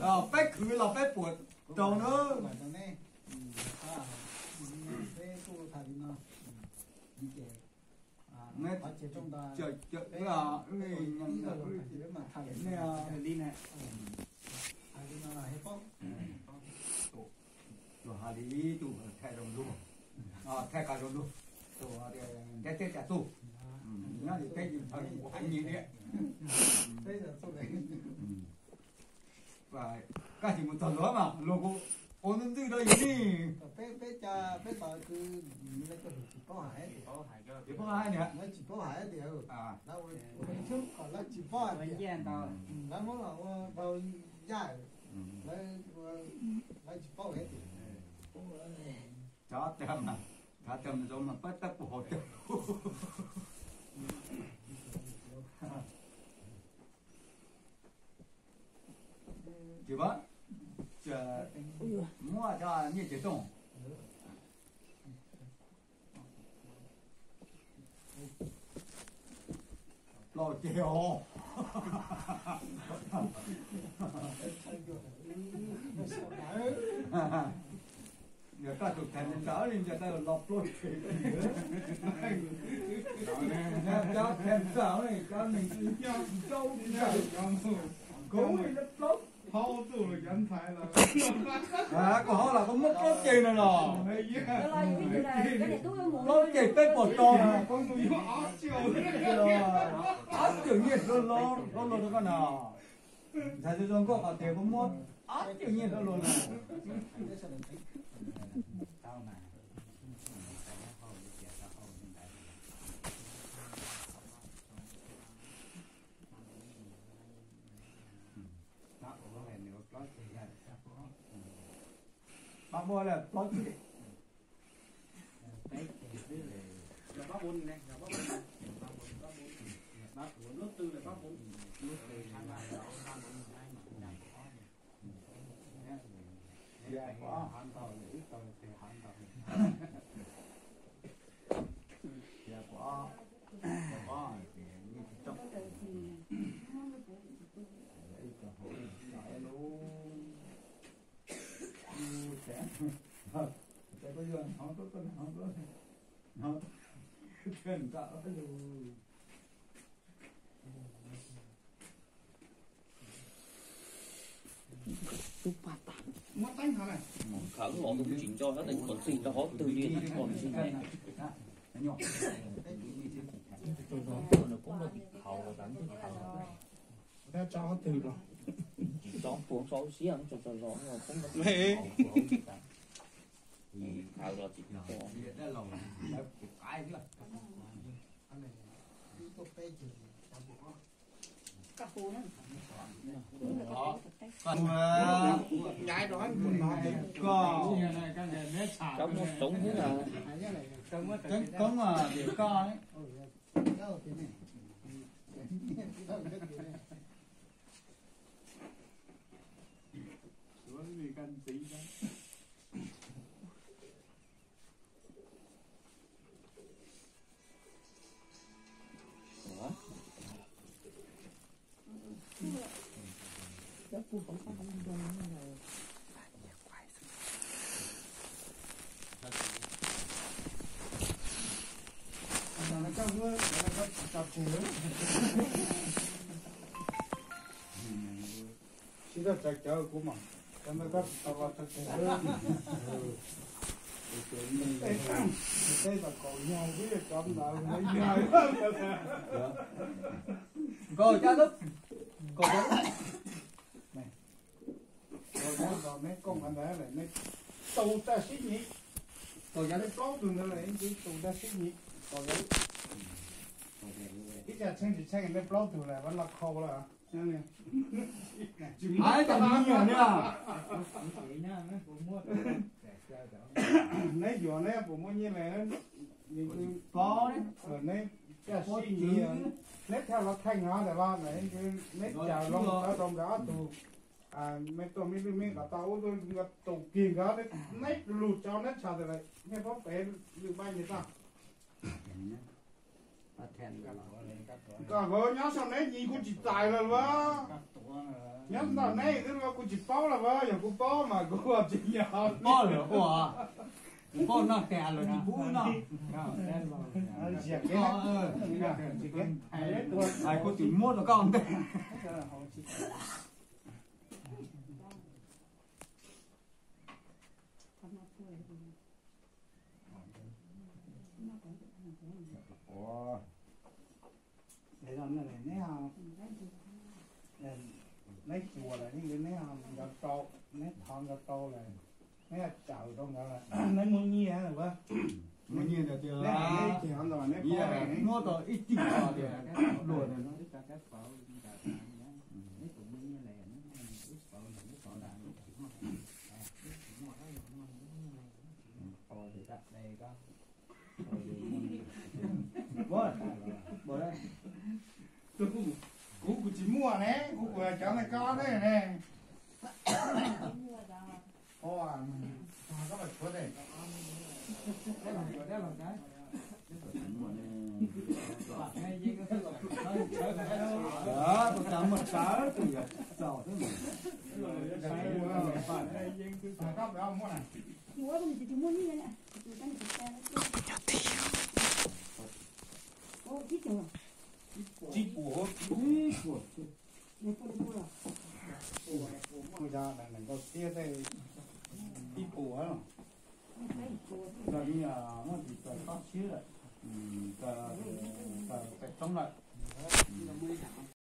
Peb khwv los peb puas rau na. Tus hais li ib tug thaij zoo dua, thaij qab zoo dua, tus nrab teb cas tug, nyob li peb yeej tau kuv hais nyias li. Koj tsis mus txog luag mas luag kuj ua ntwj ntxwj rau yus li. Tsis paub hais niam. Lawv muab los ua rau yaj, lawv tsis paub hais tias cov tag mas, cov tag mas zoo mas pab tab puas haus cawv. Tsis muab cov nyiaj tsis tooj. Plaub ceg os. Yog koj tus thaj ntawd li ntawd koj los plaub ceg. Cov thaj ntawd cov neeg nyob rau kuv plaub. Koj haub los koj muab plaub ceg no los. Plaub ceg peb puas tau na. Ob ceg nyiaj hlob hlob hlob rau koj na. Ntxhais zoo zoo nkauj qhov tias koj muab ob ceg nyiaj hlob hlob na. Pab muab lawm plaub ceg. Cia pab hav ntau, ib tau tes hav ntau. Cia pab, cia pab ces yeej tsis tsoom. Ib tug hauv ib tug lub, lub tsev, tsev koj yuav hnov koj, koj hnov koj, hnov koj nram lub. Khav los tus tsis nco sab teev qhov txij rau hauv twg li, qhov txij ne. Nws poob rau tim khaus los tas ntuj khaus. Tsis tso puas tso siab tso tso zos poob rau tim khaus los tsis tso. Koj, cov muaj tsoov xwb na. Ceeb koob tias koj. Sib txawj txawv cawv kuv mas, cov ntawd koj tsis tau los txog tsev. Teb tau kaum yog xwb, cov ntawd yog. Nkaus cov lub, nkaus cov lub, nkaus cov nkaus neb kooj ntawd lawm neb tus tag sib nyiv. Nkaus cov lub plaub tug ntawd lawm neb tus tag sib nyiv. Nkaus cov lub, ib tsam tsheej tsis tsheej neb plaub tug lawm, vaj laj khau lawm. Tsis muaj tag nyiaj li. Neb yuav neb puas muaj nyiaj li? Neb caj sib nyiv, neb thiaj los theej hov ntawm vaj, neb cas los tawv rau nkawd ob tug. Mej tuaj mej lwj mej kom tau ub, tus kis nkawd neb lug tso neb tshav ntawd lawm, neb paub pem lwm npaij ntawd tag. Kom nkawd nyob saum neb nyiv kuj tsis txais lawm luaj. Nyob ntawm neb xwb los kuv tsis paub los, yog kuv paub mas kuv ua tsis yog. Paub lawm ua, paub noj tes los tsis pub noj. Zias kev, hais kuv tsis muab rau koj ntej. Neb, neb xyuas lawm, neb nco rau, neb thov nco rau lawm, neb tsaws rau ntawd, neb muaj nyiaj lawm, muaj nyiaj ntawd tiag, neb muab tau ib tug tiag, luag ntawd. Kuv, kuv tsis muaj ne, kuv kuj cov ntawm koj ne. Tus cas muaj tsawv tus yog txaus xwb. Tsib puas, tsib puas. Muaj cov nees nkaum txhiab tej, ib puas. Muaj tis txawm tob tshiab lawm, txawm pem roob lawm.